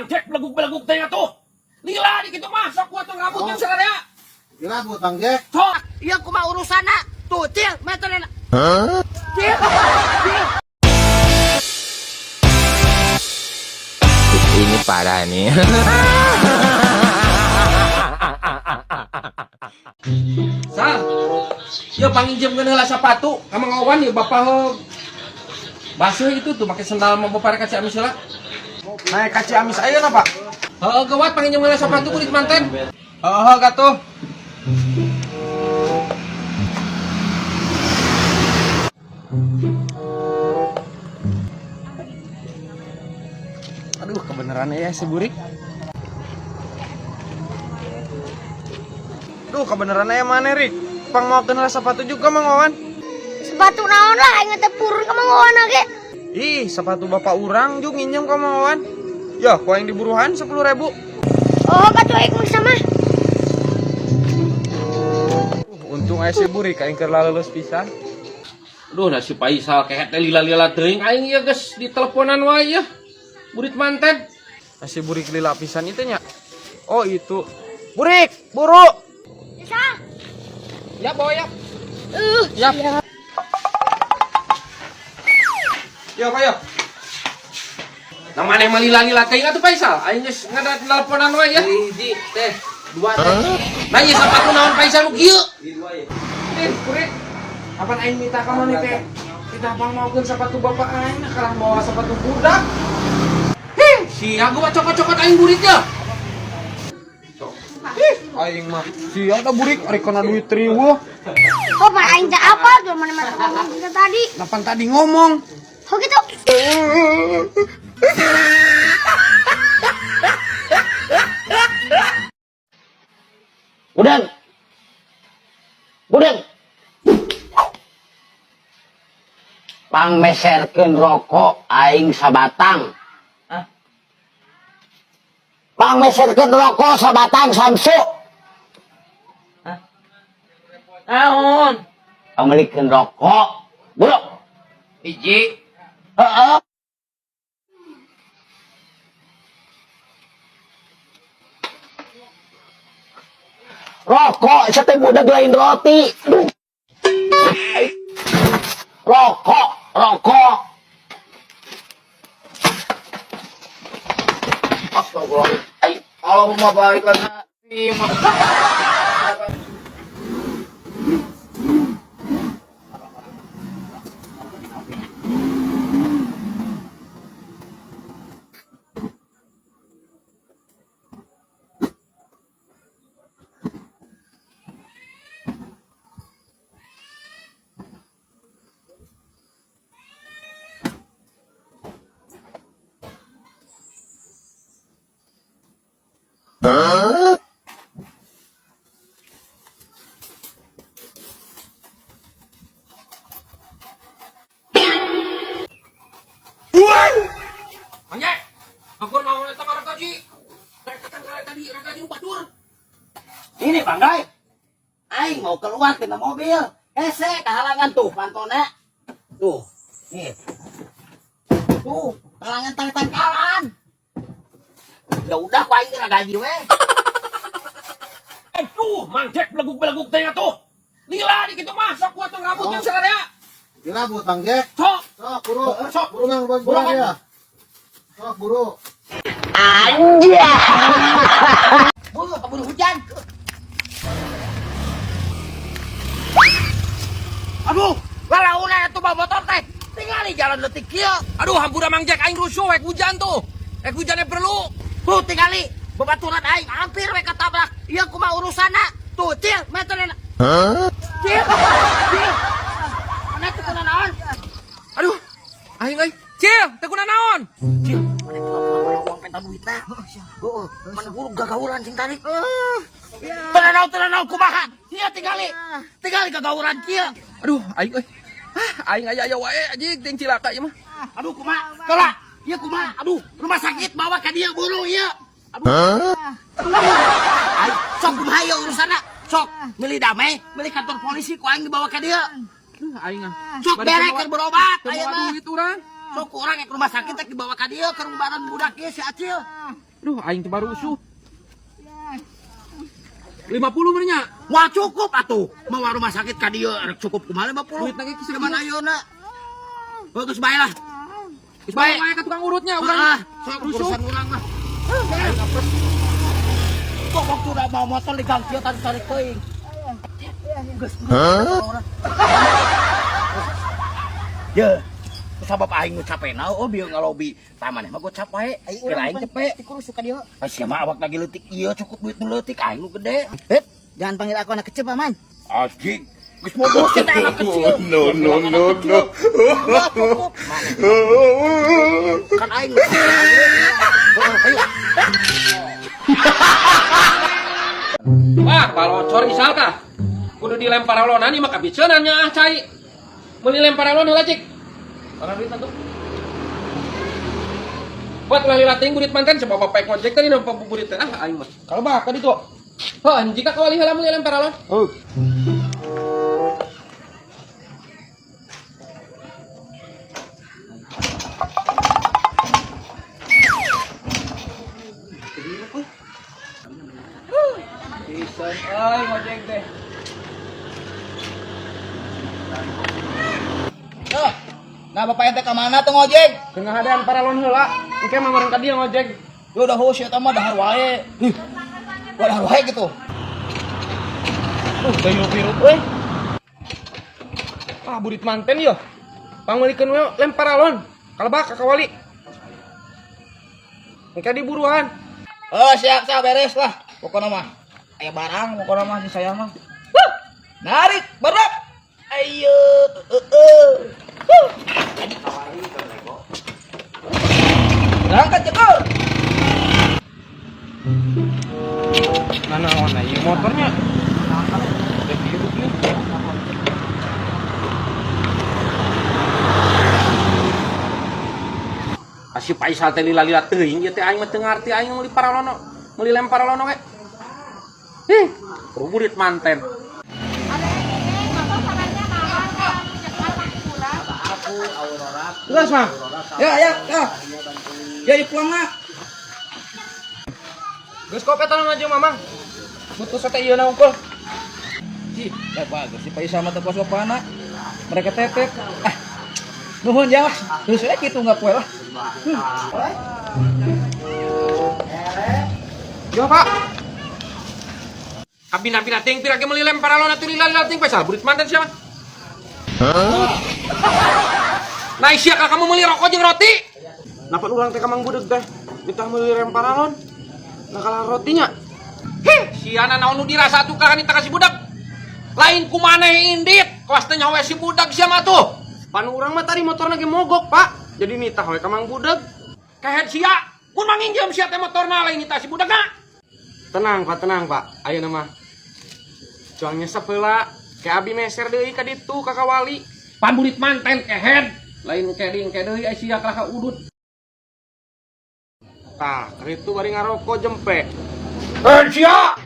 Mang Jack beleguk-beleguk teh atuh. Lila di kitu mah sok kuat rambut yang sararea. Dirabut Bang Jack. Sok, ieu kumaha urusanna? Tuh, Cil, meterna. Cil, Cil. Ini parah nih. Sal. Ya panginjem heula sapatu ka Mang Wawan ya bapak heug. Basuh itu tuh pakai sendal mau bapak ka Ciamis heula. Naik ka Ciamis ayeuna, Pak. Heeh, gawat panginjem heula sapatu kulit manten. Heeh, gatuh. Aduh, kebenaran ya si Burik. Duh, kebenaran ya mana, Rik? Pang mau kenal sepatu juga, Mang Wawan. Sepatu naon lah aing teh purun ka Mang Wawan ge. Ih, sepatu bapak urang juga nginjem ka Mang Wawan. Ya, ku aing diburuhan 10.000. Oh, katuh aing mah sama. Untung aya si Burik aing keur laleuleus pisan. Aduh, nah si Paisal kehet teh lila-lila teuing aing ieu geus diteleponan wae ya. Burit manten. Nasi burik lila pisan itu nya. Oh, itu. Burik, buru. Bisa. Ya, bawa ya. Ya. Yo, kayo. Nah, maneh mah lila-lila teuing atuh Paisal. Aing geus ngadatelponan wae ya. Hiji, teh, dua teh. Nah, ieu sapatu naon Paisal nu kieu? Eh, burik. Kapan aing minta ka maneh teh? Kita pang maukeun sepatu bapak aing, nah kalah bawa sepatu budak. Hih, sia gua cokot-cokot aing buritnya. Ih, aing mah sia da burik ari kana duit riweuh. Oh, pan aing teh apa tuh mana mana ngomong kita tadi. Lapan tadi ngomong. Oh gitu. Budeng. Budeng. Pangmeserkeun rokok aing sabatang. Hah? Pangmeserkeun rokok sabatang Samsu. Hah? Naon? Pangmelikeun rokok. Buru. Hiji. Heeh. Rokok sate budak lain roti. Aduh. Rokok, rokok. Astagfirullah. Ay, Allahumma barik lana. Mang Jack, aku naon eta marakaji. Rek kare tadi rakaji batur. Ini Bang Dai. Aing mau keluar tina mobil. Hese kehalangan tuh pantona. Tuh. Nih. Tuh, kalangan tangkalan. Ya udah ku aing gaji we. Aduh, Mang Jack beleguk-beleguk teh atuh. Lila di kitu mah sok kuat rambut yang sararea. Dirabut Bang Jack. Sok. Sok buru. Sok. Buru Mang, buru, Buru, Mang. ya. Sok buru. Anjay. Buru, keburu hujan. Aduh, lalauna atuh bawa motor teh. Tingali jalan leutik kieu. Aduh, hampura Mang Jack aing rusuh rek hujan tuh. Rek hujannya perlu. Tuh tingali babaturan aing hampir we ketabrak. Ieu kumaha urusanna? Tuh, Cil, meterna. Cil, Cil. Mana teu kuna naon? Aduh, aing euy. Cil, teu kuna naon? Cil, mana teu uang penta duitna? Heeh, mana buru gagauran sing tadi. Teu naon, teu naon kumaha? Ieu tingali. Tingali gagauran kieu. Aduh, aing euy. Ah, aing aya-aya wae anjing ting cilaka ieu mah. Aduh kumaha? Kala, ieu kumaha? Aduh, rumah sakit bawa ka dieu buru ieu. Aduh. Aing sok kumaha ieu urusanna? Sok milih damai, milih kantor polisi ku aing dibawa ka dieu. Aing ah. Sok Bari bere teu keur berobat teu aya bawa mah. duit urang. Sok kurang ke rumah sakit teh dibawa ka dieu ke rumah budak ieu si Acil. Duh, aing teh baru usuh. 50 meureun nya. Wah cukup atuh. Mawa rumah sakit ka dieu rek cukup kumaha 50. Duitna ge kisah Cuman ayeuna. Oh, geus bae lah. Geus bae. Bae wae ka tukang urutnya urang. Ah, sok Rusuh. urusan urang mah. Kok waktu udah mau motor di gang kieu tarik-tarik teuing. Geus. Ye. Sabab aing nu capena oh bieu ngalobi. Tah maneh mah gocap wae. Kira aing cepet. Dikurus suka dia. Ah sia mah awak lagi leutik ieu cukup duit nu leutik aing nu gede. Eh, jangan panggil aku anak kecil, Paman. Anjing. Geus bodoh kita anak kecil. No, no, no, no. Enggak cukup. Maneh. Kan aing. Ayo. Wah, balocor isal kah? Kudu dilempar alonan ieu mah kabiceunan nya ah cai. Meuli lempar alon heula cik. Mana duit tuh? Buat ulah lila teuing burit manten sebab bapak ngojek tadi nampak burit teh ah aing mah. Kalau bah ka ditu. Heuh, jika kawali heula meuli lempar alon. Oh. Pisan euy ngojek teh. Yo. Nah, bapak ente ka mana tuh ngojek? Tengah hadaan paralon heula. Engke mah meureun ka dieu ngojek. Yo udah hus eta mah dahar wae. Ih. Wah, dahar wae gitu. Teu hirup-hirup euy. Ah, burit manten yo. Pangmeulikeun we lempar alon. Kalebak ka kawali. Engke diburuan. Oh, siap, siap beres lah. Pokoknya mah aya barang pokoknya mah si saya mah. Huh. Narik, berat. Ayo, Huh. Berangkat cekur. Mana mana ieu motornya? Udah hirup nih. Asih Faisal teh lila-lila teuing ieu teh aing mah teu ngarti aing meuli paralono, meuli lempar alono ge. Ih, burit manten. Geus mah. Ya, ya, ya. Ya, ya pulang lah. Geus kop eta mah jeung mamang. Butuh sate ieu na unggul. Cih, ya bagus si Faisal mah teu puas bapana. Mereka tetek. Ah. Nuhun ya lah. Terus saya gitu nggak poe lah. Yo, Pak. Abina-bina teuing pira ge meuli lempar alon atuh lila-lila teuing Faisal burit manten sia mah. Nah, sia ka kamu meuli rokok jeung roti. Napa urang teh ka Mang Budeg teh? Minta meuli lempar alon. Nah kalah rotinya. Heh, siana naon nu dirasa atuh ka nita ka si budak. Lain ku maneh indit, kawas teh nyawe si budak sia mah tuh. Pan urang mah tadi motorna ge mogok, Pak. Jadi nitah we ka Mang Budeg. Kehed sia, mun manginjem sia teh motorna lain nita si budakna. Tenang, Pak, tenang, Pak. Ayeuna mah. Cuang nyesep heula. Ke abi meser deui ka ditu ka kawali. Pan burit manten kehed, lain keding deui ai sia kalah ka udut. Tah, keur itu bari ngarokok jempe. Eh sia.